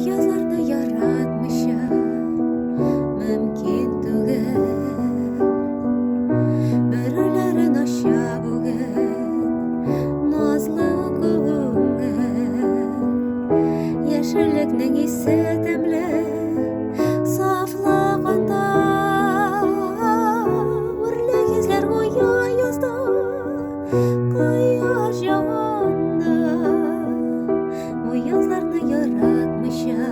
язларны яратмыйча мөмкин түгел. Бөреләрен ача бүген назлы күңел. Яшеллекнең исе тәмле, сафлыгында. Үрле йөзләр гүя язда, кояш җавында. Бу язларны яратмыйча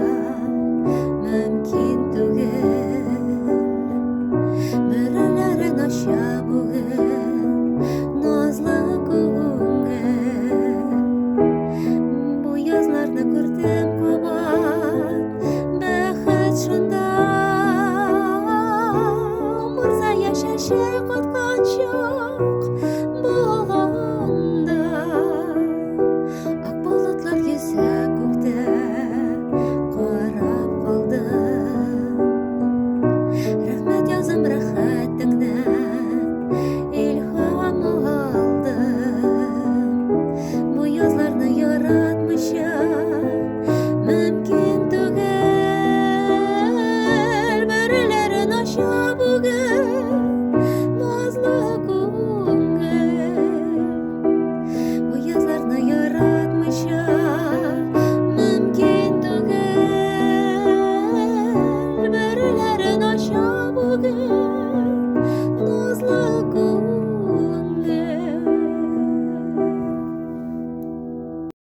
мөмкин түгел. Бөреләрен ача бүген назлы күңел. Бу язларны күрдем кабат, бәхет шунда. Морза яшәчәк каткан чак болында. Ак болытлар йөзә күктә, карап калдым. Рәхмәт язым рәхәтеңнән илһам алдым. Бу язларны яратмыйча мөмкин түгел. Бөреләрен ача бүген.